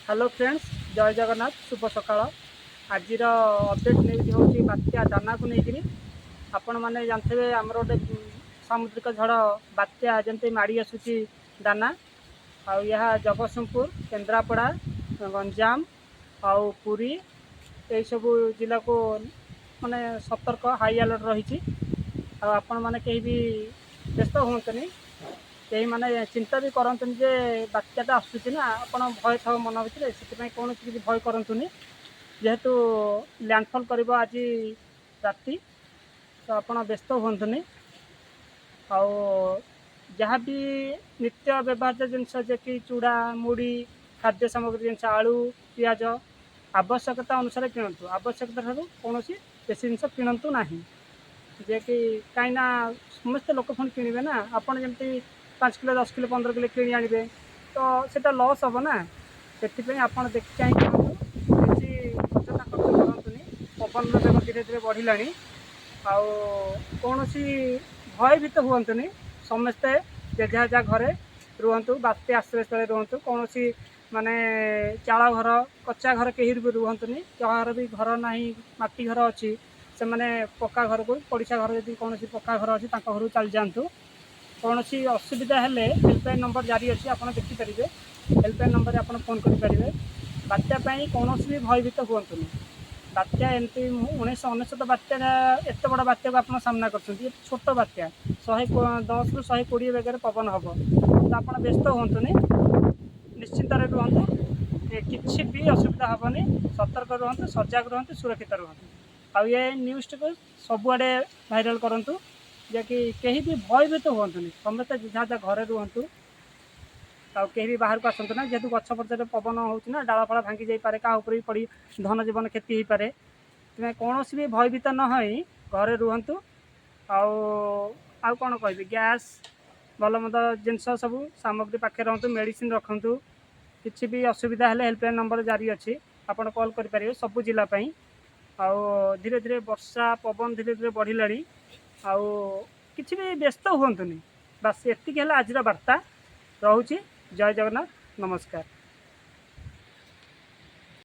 Hello friends, ଜୟ ଜଗନ୍ନାଥ, ଶୁଭ ସକାଳ। ଆଜିର ଅପଡ଼େଟ୍ ନ୍ୟୁଜ୍ ହେଉଛି ବାତ୍ୟା ଦାନାକୁ ନେଇକିରି। ଆପଣମାନେ ଜାଣିଥିବେ, ଆମର ଗୋଟେ ସାମୁଦ୍ରିକ ଝଡ଼ ବାତ୍ୟା ଯେମିତି ମାଡ଼ି ଆସୁଛି ଦାନା। ଆଉ ଏହା ଜଗତସିଂହପୁର, କେନ୍ଦ୍ରାପଡ଼ା, ଗଞ୍ଜାମ ଆଉ ପୁରୀ ଏଇସବୁ ଜିଲ୍ଲାକୁ ମାନେ ସତର୍କ, ହାଇ ଆଲର୍ଟ ରହିଛି। ଆଉ ଆପଣମାନେ କେହି ବି ବ୍ୟସ୍ତ ହୁଅନ୍ତୁନି, କେହି ମାନେ ଚିନ୍ତା ବି କରନ୍ତୁନି ଯେ ବାତ୍ୟାଟା ଆସୁଛି ନା, ଆପଣ ଭୟ ଥାଉ ମନ ଭିତରେ। ସେଥିପାଇଁ କୌଣସି କିଛି ଭୟ କରନ୍ତୁନି। ଯେହେତୁ ଲ୍ୟାଣ୍ଡଫଲ୍ କରିବ ଆଜି ରାତି, ତ ଆପଣ ବ୍ୟସ୍ତ ହୁଅନ୍ତୁନି। ଆଉ ଯାହା ବି ନିତ୍ୟ ବ୍ୟବହାର୍ଯ୍ୟ ଜିନିଷ ଯେ କି ଚୁଡ଼ା, ମୁଢ଼ି, ଖାଦ୍ୟ ସାମଗ୍ରୀ ଜିନିଷ, ଆଳୁ, ପିଆଜ ଆବଶ୍ୟକତା ଅନୁସାରେ କିଣନ୍ତୁ। ଆବଶ୍ୟକତା ଠାରୁ କୌଣସି ବେଶୀ ଜିନିଷ କିଣନ୍ତୁ ନାହିଁ। ଯେ କି କାହିଁକିନା ସମସ୍ତେ ଲୋକ ପୁଣି କିଣିବେ ନା, ଆପଣ ଯେମିତି 5 କିଲୋ, 10 କିଲୋ, 15 କିଲୋ କିଣି ଆଣିବେ ତ ସେଇଟା ଲସ୍ ହେବ ନା। ସେଥିପାଇଁ ଆପଣ ଦେଖି ଚାହିଁ କିଣନ୍ତୁ, ବେଶୀ ଅଯଥା ଖର୍ଚ୍ଚ କରନ୍ତୁନି। ପବନର ବେଗ ଧୀରେ ଧୀରେ ବଢ଼ିଲାଣି। ଆଉ କୌଣସି ଭୟଭୀତ ହୁଅନ୍ତୁନି। ସମସ୍ତେ ଯେଝା ଯାହା ଘରେ ରୁହନ୍ତୁ, ବାତ୍ୟା ଆଶ୍ରୟସ୍ଥଳରେ ରୁହନ୍ତୁ। କୌଣସି ମାନେ ଚାଳ ଘର, କଚ୍ଚା ଘର କେହି ବି ରୁହନ୍ତୁନି। ଯାହାର ବି ଘର ନାହିଁ, ମାଟି ଘର ଅଛି, ସେମାନେ ପକ୍କା ଘରକୁ, ପଡ଼ିଶା ଘର ଯଦି କୌଣସି ପକ୍କା ଘର ଅଛି, ତାଙ୍କ ଘରକୁ ଚାଲିଯାଆନ୍ତୁ। କୌଣସି ଅସୁବିଧା ହେଲେ ହେଲ୍ପଲାଇନ୍ ନମ୍ବର ଜାରି ଅଛି, ଆପଣ ଦେଖିପାରିବେ। ହେଲ୍ପଲାଇନ୍ ନମ୍ବରରେ ଆପଣ ଫୋନ୍ କରିପାରିବେ। ବାତ୍ୟା ପାଇଁ କୌଣସି ବି ଭୟଭୀତ ହୁଅନ୍ତୁନି। ବାତ୍ୟା ଏମିତି 1999 ବାତ୍ୟା, ଏତେ ବଡ଼ ବାତ୍ୟାକୁ ଆପଣ ସାମ୍ନା କରୁଛନ୍ତି, ଏ ଛୋଟ ବାତ୍ୟା। 110ରୁ 120 ବେଗରେ ପବନ ହେବ, ତ ଆପଣ ବ୍ୟସ୍ତ ହୁଅନ୍ତୁନି, ନିଶ୍ଚିନ୍ତରେ ରୁହନ୍ତୁ। କିଛି ବି ଅସୁବିଧା ହେବନି। ସତର୍କ ରୁହନ୍ତୁ, ସଜାଗ ରୁହନ୍ତୁ, ସୁରକ୍ଷିତ ରୁହନ୍ତୁ। ଆଉ ଏ ନ୍ୟୁଜ୍ଟିକୁ ସବୁଆଡ଼େ ଭାଇରାଲ୍ କରନ୍ତୁ, ଯାହାକି କେହି ବି ଭୟଭୀତ ହୁଅନ୍ତୁନି। ସମସ୍ତେ ଯାହା ଯାହା ଘରେ ରୁହନ୍ତୁ ଆଉ କେହି ବି ବାହାରକୁ ଆସନ୍ତୁ ନା। ଯେହେତୁ ଗଛ ପଛରେ ପବନ ହେଉଛି ନା, ଡାଳ ଫାଳ ଭାଙ୍ଗି ଯାଇପାରେ, କାହା ଉପରେ ବି ପଡ଼ି ଧନ ଜୀବନ କ୍ଷତି ହେଇପାରେ। ସେଥିପାଇଁ କୌଣସି ବି ଭୟଭୀତ ନ ହୋଇ ଘରେ ରୁହନ୍ତୁ। ଆଉ କ'ଣ କହିବି? ଗ୍ୟାସ୍, ଭଲ ମନ୍ଦ ଜିନିଷ ସବୁ ସାମଗ୍ରୀ ପାଖରେ ରଖନ୍ତୁ, ମେଡ଼ିସିନ ରଖନ୍ତୁ। କିଛି ବି ଅସୁବିଧା ହେଲେ ହେଲ୍ପଲାଇନ୍ ନମ୍ବର ଜାରି ଅଛି, ଆପଣ କଲ୍ କରିପାରିବେ ସବୁ ଜିଲ୍ଲା ପାଇଁ। ଆଉ ଧୀରେ ଧୀରେ ବର୍ଷା ପବନ ଧୀରେ ଧୀରେ ବଢ଼ିଲାଣି। ଆଉ କିଛି ବି ବ୍ୟସ୍ତ ହୁଅନ୍ତୁନି। ବାସ୍, ଏତିକି ହେଲା ଆଜିର ବାର୍ତ୍ତା ରହୁଛି। ଜୟ ଜଗନ୍ନାଥ, ନମସ୍କାର।